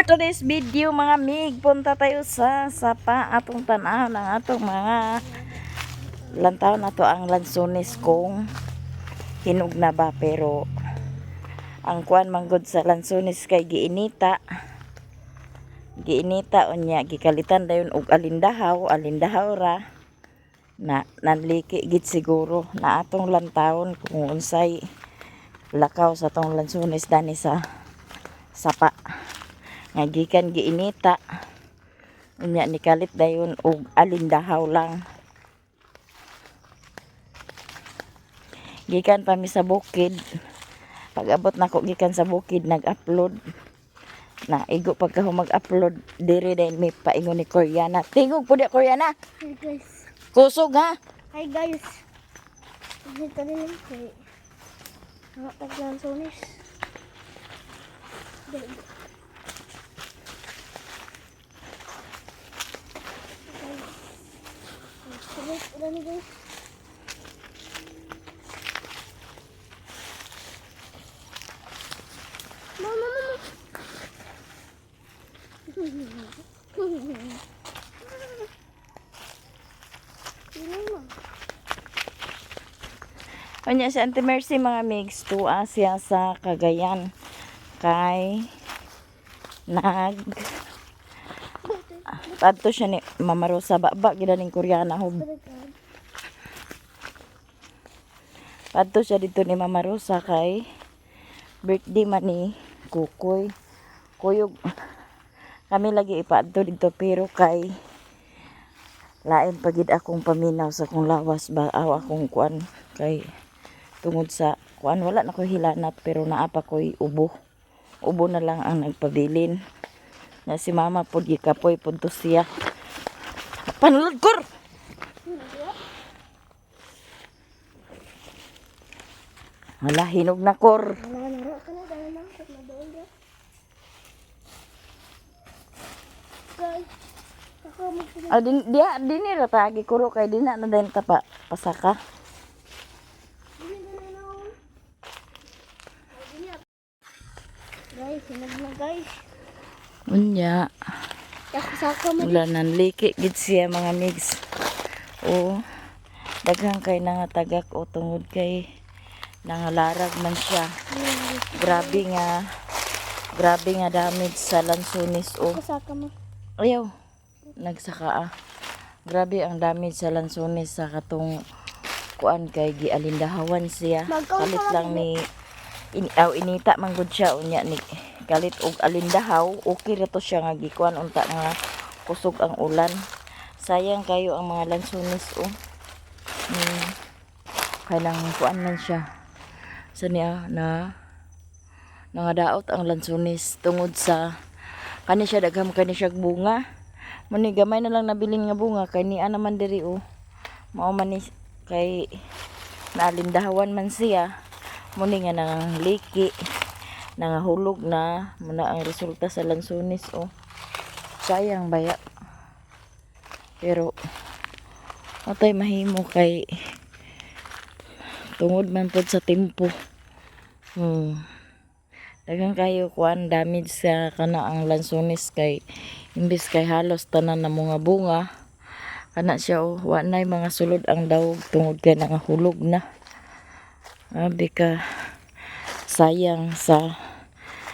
Today's video, mga mig, punta tayo sa sapa, atong tanaw ng atong mga lantaw na to ang lansones kung hinog na ba, pero ang kuan manggod sa lansones kay giinita giinita, unya gikalitan dayon og alindahaw, alindahaw ra na nanliki gid siguro na. Atong lantawon kung unsay lakaw sa atong lansones dani sa sapa nga gikan giinita, unya nikalit dayon og alindahaw lang. Gikan pa mi sa bukid. Pag abot nako gikan sa bukid, nag-upload na igo. Pagka mag-upload diri din, may paingon ni Koreana. Tingog pud di, Koreana. Hi guys. Kusog ha. Hi guys. Dito rin kay mga taglansones. Guys, ulan ni guys. Mama, mama. Sino mo? Unya si Auntie Mercy, mga migs, tuwa siya sa Cagayan kay nag adto siya ni Mama Rosa. Ba gid ning Koreana hob. Adto siya dito ni Mama Rosa kay birthday man ni Kukoy. Kuyog kami lagi ipaadto dito, pero kay lain pagid akong paminaw sa akong lawas ba aw akong kuan kay tungod sa kuan, wala na ko hilanat, pero naa pa ko'y ubo. Ubo na lang ang nagpabilin na si mama pod gikapoy pod to siya. Panulod kor. Wala, hinog na, kor. Wala, naro ka na, dahil lang, pag nadoon ka. Guys, ako magsunod. Ah, din diya dinhi ra ta gikuro kay dina na din ta pa pasaka. Dili na na ako. Ay, dili. Guys, hinog na guys. Unya. Saka mo. Wala, nanliki gid siya, mga migs. O daghan kay nga tagak o tungod kay nangalarag man siya. Grabe nga, grabe nga damage sa lansones o. Kasaka mo. Ayaw, nagsaka ah. Grabe ang damage sa lansones sa katong kuan kay gialindahawan siya. Magkaon Kalit pa lang ni in, aw, inita man gud siya, unya ni kalit og alindahaw. Okay ra to siya nga gikuan unta nga kusog ang ulan. Sayang kayo ang mga lansones oh. Kailang kuan man siya sa niya na nangadaot ang lansones tungod sa kani siya, dagham kani siya bunga. Muni gamay na lang nabilin nga bunga kay niya naman diri oh. Mao man ni kay naalindahawan man siya, muni nga nang liki, nangahulog na muna ang resulta sa lansones oh. Sayang baya, pero atay mahimo kay tungod man pod sa tempo. Daghang kayo kuan damage sa kana ang lansones kay imbis kay halos tanan na mga bunga kana siya oh, wa nay mga sulod ang dawog tungod kay nangahulog na. Grabe ka sayang sa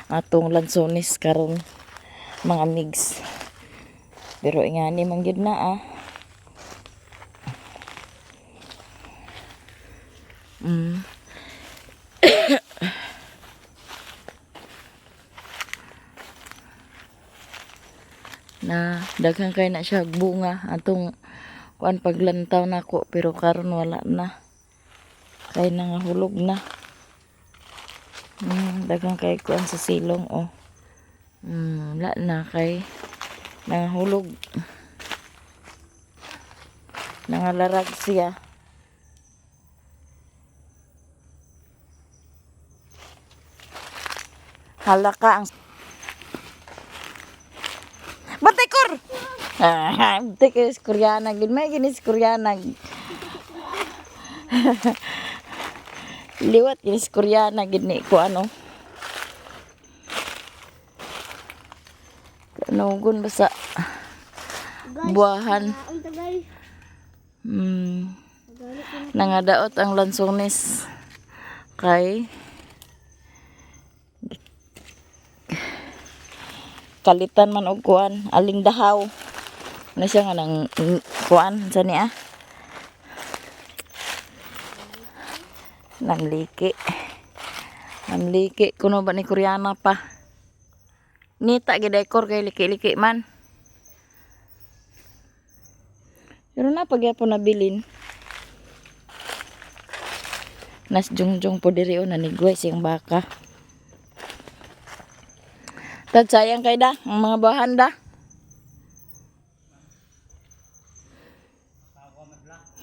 atong lansones karon, mga migs, pero ingani man gyud na ah. Na daghan kay na siya bunga atong kuan paglantaw nako, pero karon wala na kay nangahulog na. Daghan kay kuan sa silong oh. Wala na kay nangahulog, nangalarag siya. Halaka ang Bantay kor! Ah, bantay kayo sa Koreana. Gid may ginis Koreana. Liwat ginis Koreana gid ni ko ano. Kanugon basta Guys, buwahan. Naunta guys. Nagalit ko na. Nangadaot ang lansones kay kalitan man og kuan aling dahaw na siya nga nang kuan sa niya namliki namliki kuno ba ni Koreana pa nita gidekor kay liki-liki man pero na pagyapon nabilin nas jungjung po diri o nanigway siyang baka. Tad sayang kay da ang mga bahan da.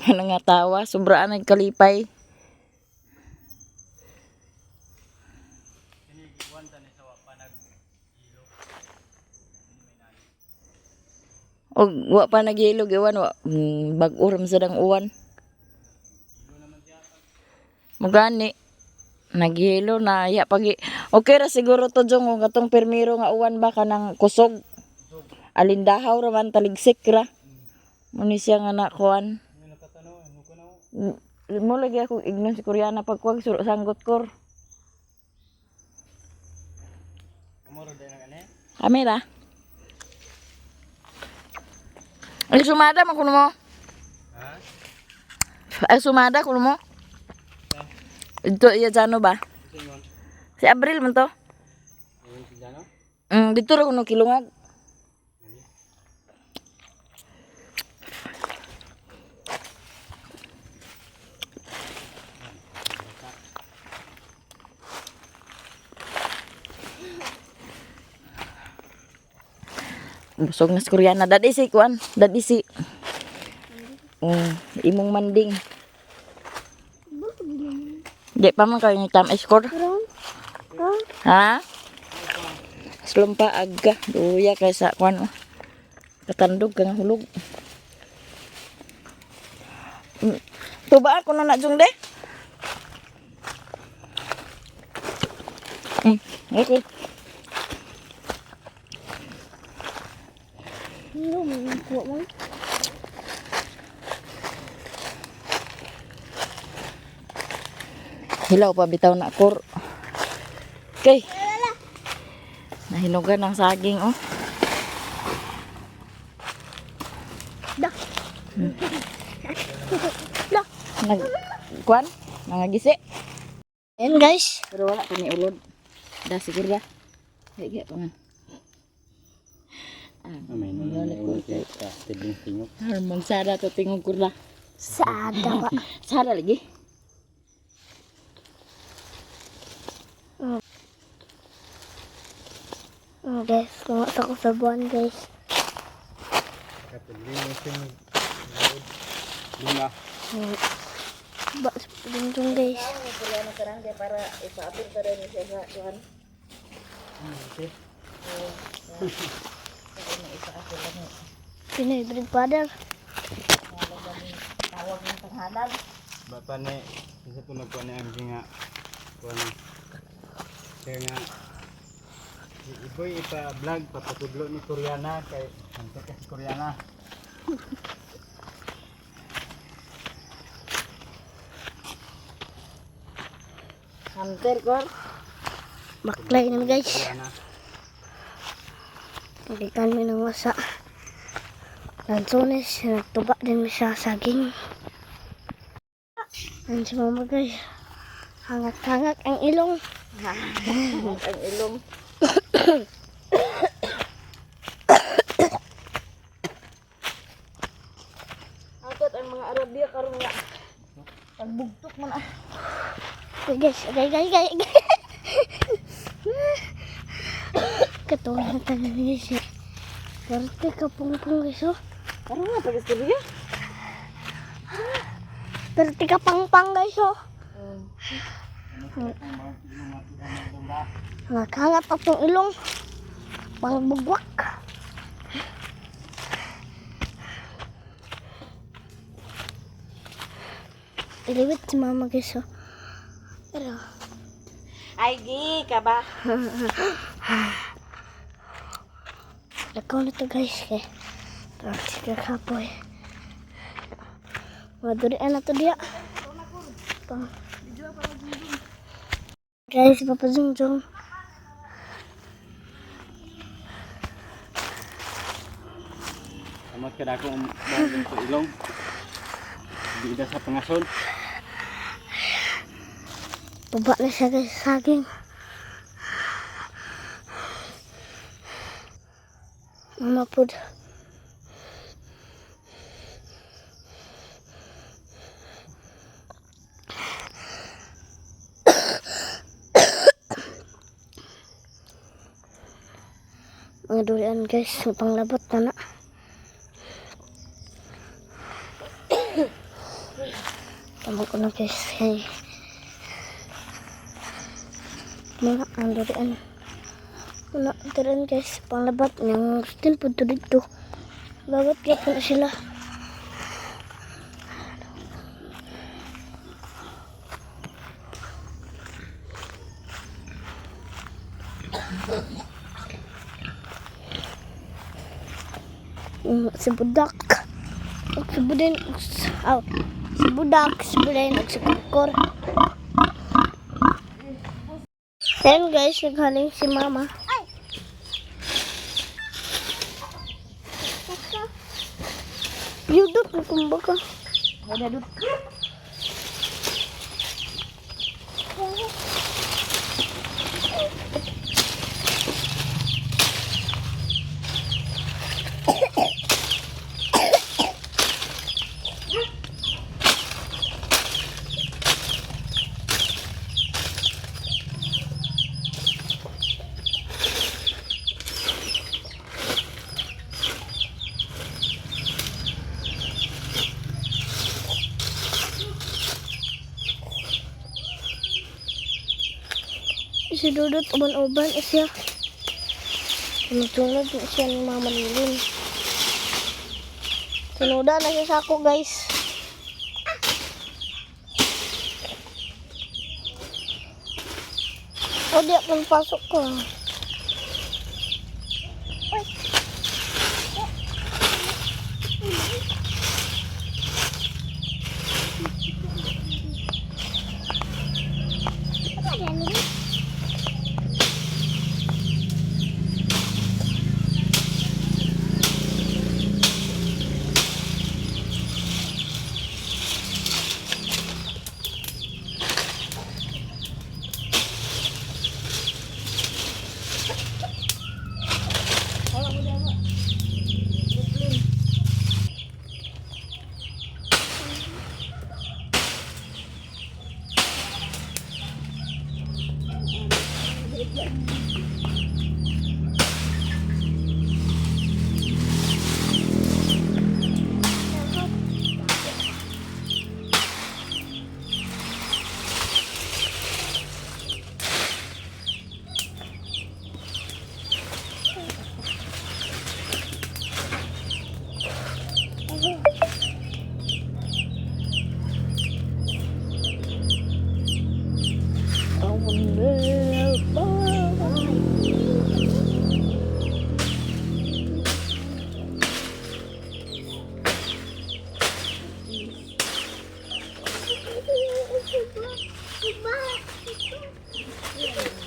Nangatawa, sobraan nagkalipay. Og wa pa nagyelo giwan wa bag-o ra man sad ang uwan. Mugani nagyelo na ya pagi. Okay ra siguro to jong kung katong permiro nga uwan ba kanang kusog. Alindahaw ra man taligsik ra. Muni siya nga na kuan. Mo lagi ako ignon si Koreana pagkuwag suro sanggot kor. Kamera. Ay sumada man kuno mo. Ay sumada kuno mo. Ito iya jano ba? Si Abril man to. Dito ra kuno kilungag. Busog na si Koreana. Dadi si kuan, dadi si imong manding. Di pa man kayo ni tam score. Ron. Ron. Ha? Slumpa aga duya kay sa kuan oh. Katandog ka nga hulog. Tuba ako na na jung de. Okay. Hindi mo kuha mo. Hilaw pa bitaw na kor. Okay. Nahinugan ang saging oh. Da. Da. Nag kuan, mga gisi. Ayan guys. Pero wala pa ni ulod. Da siguro da. Di pa man. May nung ulo sa tibing tingok. Magsara to tingog kurla. Sada ba? Sara lagi. Oh, guys, kumakas ako sa buwan guys. Katibing tingok. Lula. Ba, sa dungdung guys. Para ipaapil pa rin siya sa kuan. Pinoy Bread Father. Tawag ng tanghalan. Bapa ni isa po nagkuha ni ang nga kuha ni. Kaya nga si Iboy ipa-vlog papatudlo ni Koreana kay antok ka si Koreana. Hunter kor. Baklay naman guys. Koreana. Pagkikan mi ng wasa. Lansones, nagtuba din mi sa saging. Ayan si mama guys. Hangak-hangak ang ilong. Ang ilong. Akot ang mga Arabia karon nga. Pagbugtok man ah. Okay guys, okay guys, guys. Katulad tayo guys. Eh. Parte ka pungpung guys oh. Karon nga pag istorya. Parte ka pangpang guys oh. Hangak-hangak atong ilong. Pangbugwak. Iliwit si mama guys oh. Pero, Ay gi ka ba? Lakaw na to guys kay parang sige kapoy. Mga durian na to diya. Pa. Guys, Papa Jung Jung. Kamot kada ako ang bagong sa ilong. Bida sa pangasol. Baba na siya guys, saging. Mama pod. Mga durian guys, panglabot na na. Tama ko na guys. Hey. Mga ang durian. Wala, durian guys. Panglabat. Yung still po to dito. Babat po na sila. Si Budak. Ug si Budin. Aw, si Budak, si Budin, ug si Kukor. Ayan guys, naghaling si Mama. Yudot, nakumba ka. Wala dut. Si Dudot, uban-uban siya. Sunod-sunod na siya ni Mama Lilin. Sunoda na siya sa ako, guys. O, di akong pasok ko.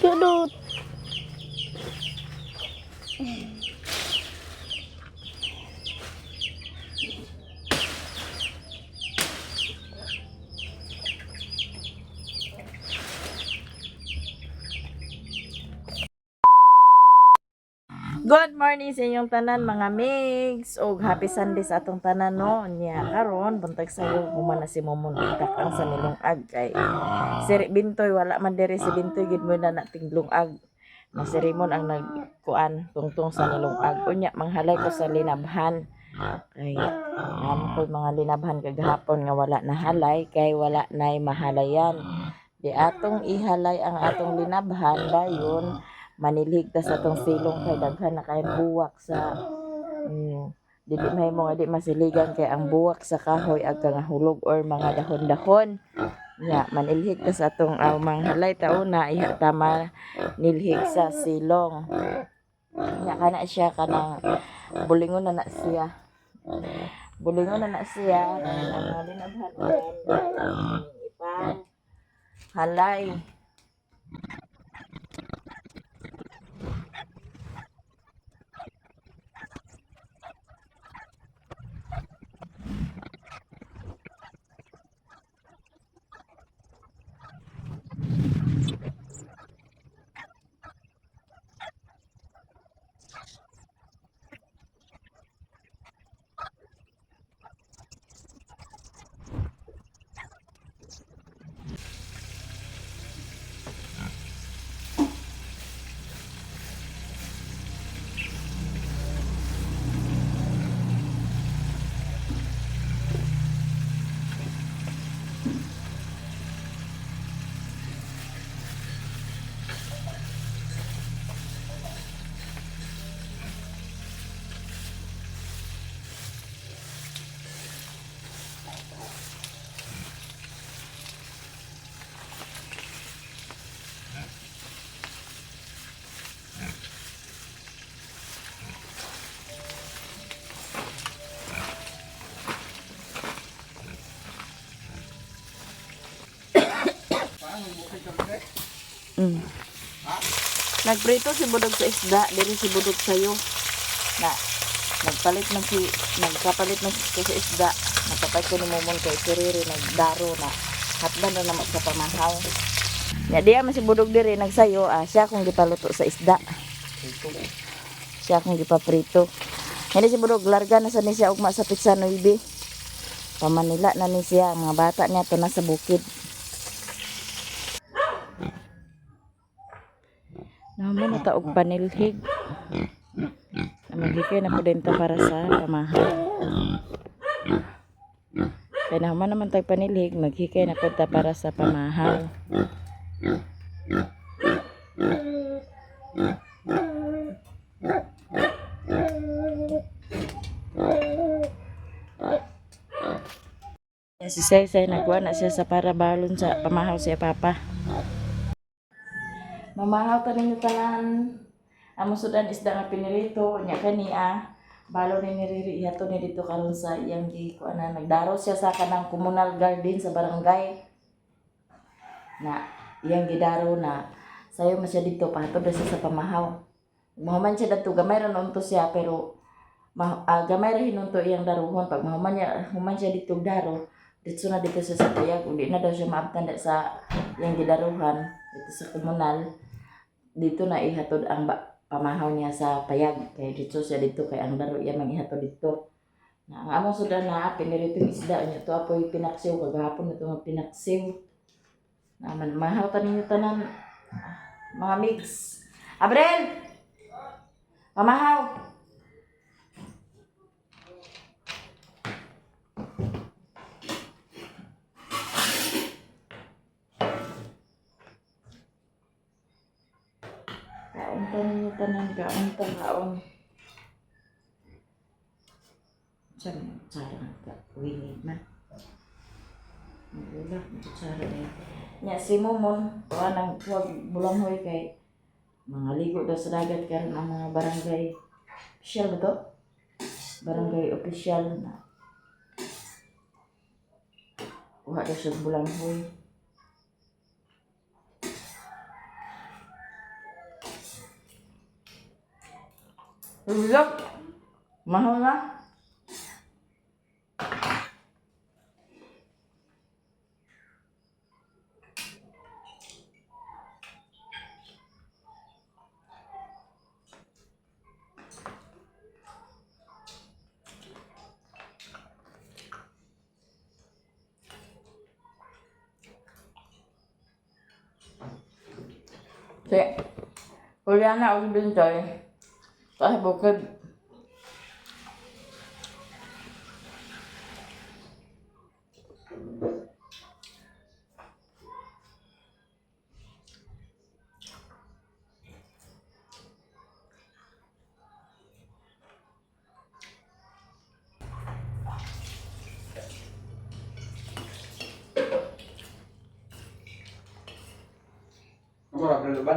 Yudot. Good morning sa inyong tanan mga migs. Og happy Sunday sa atong tanan no. Nya karon buntag sayo human na si Momon ang sa nilungag kay Sir Bintoy wala man diri si Bintoy gid mo na nating lungag. Na si Raymond ang nagkuan tungtong sa nilungag. Unya manghalay ko sa linabhan. Kay amo ko mga linabhan kagahapon nga wala na halay kay wala nay mahalayan. Di atong ihalay ang atong linabhan dayon manilhig ta sa atong silong kay daghan na kay buwak sa dili mahimo nga di masiligan kay ang buwak sa kahoy ag kangahulog or mga dahon-dahon nya manilhig ta sa atong manghalay tauna iha ta manilhig sa silong. Nya kana siya kanang bulingon na na siya. Bulingon na na siya kay ang mga linabhan ipang halay. Nagprito si Budog sa isda, diri si Budog sayo. Na nagpalit man si nagkapalit man si sa isda. Napatay ko ni Momon kay si Riri nagdaro na. Hatdan na naman sa pamahaw. Nya diya man si Budog diri nagsayo, ah, siya akong gipaluto sa isda. Siya akong gipaprito. Hindi si Budog larga na sa ni siya ugma sa pizza 9. Pa Manila na ni siya, mga bata niya to na sa bukid. Naman na taog panilhig. Maghikay na po din ta para sa pamahaw. Kaya naman naman tayo panilhig, maghikay na po ta para sa pamahaw. Si Sesay nagkuha na siya sa para balon sa pamahaw siya papa. Mamahaw ta ninyo tanan. Amo sudan isda nga pinirito nya kani ah. Balo ni niriri ihato ni dito karon sa iyang gikuan na nagdaro siya sa kanang communal garden sa barangay. Na iyang gidaro na sayo man siya dito pahatod na siya sa pamahaw. Mahuman siya dadto gamay ra noon to siya pero gamay ra hinunto iyang daruhon pag mahuman niya human siya dito og daro dito na dito siya sa payag ug di na daw siya maabtan da sa iyang gidaruhan dito sa komunal dito na ihatod ang pamahaw niya sa payag kay dito siya dito kay ang daro iya mang ihatod dito na ang among sudan na pinirito yung isda niya to apoy pinaksiw kagahapon ito nga pinaksiw na man mahaw ta ninyo tanan mga mix. Abrel, pamahaw. Kaon ta ninyo tanan, kaon ta, kaon. Saan, tsara ka, wingid man. Magula, tsara na yun. Nya, si Momon, kuha ng huwag bulanghoy kay mga ligo daw sa dagat karon ang mga barangay official ba to? Barangay official na. Kuha daw siya bulanghoy. Look! Mahal na. Si Juliana og Bintoy sa bukid. Ako ra ba?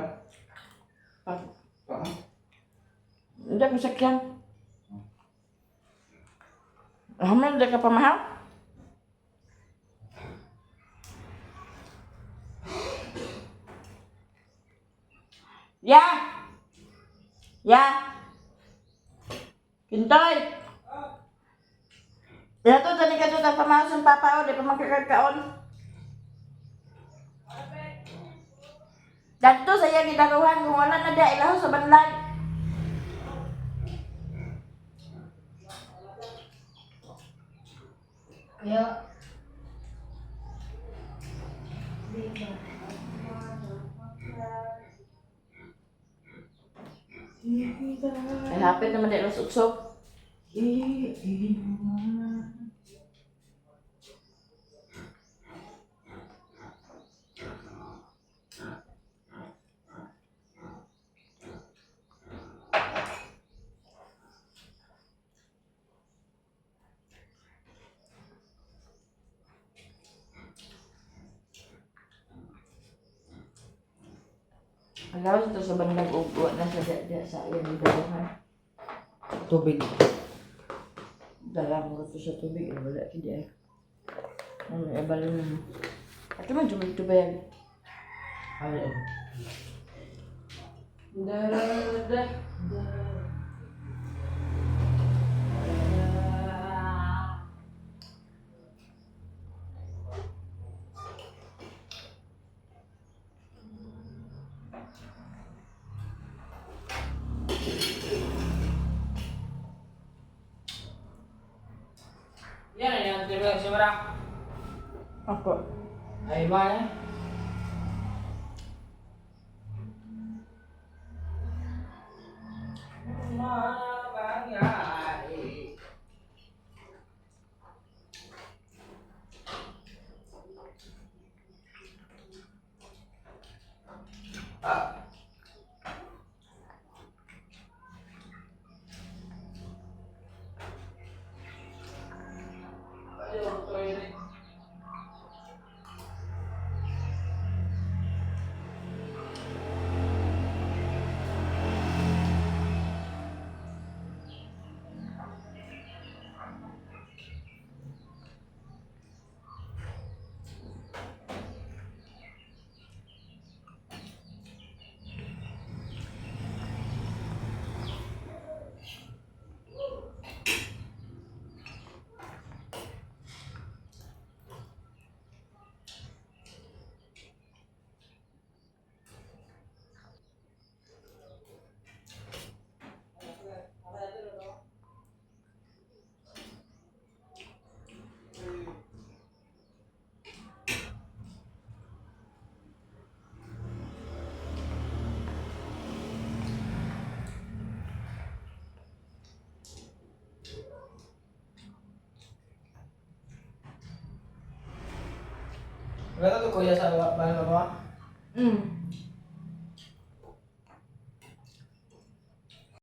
Pa- Pa. sakyan. Haman ka pamahaw? Ya! Ya! Kintoy! Ya to, tani ka to, pamahaw sa papa o, di pa makakagkaon. Dadto sa iya gidaruhan kung wala na dia ilaho sa banlag. Kaya Ay hapit naman di alas 8. Alawas ito sa banlag ug wa na sa diya sa iya gidaruhan. Tubig. Dala ko ito sa tubig, eh, wala kidi ay. Ano, ebalo na mo. Ato man jumay tubig. Ay, oh. Da da da da. Yan, yan, yan, simara. Ako. Ay, ma, eh. Wala to kuya sa bahay baba.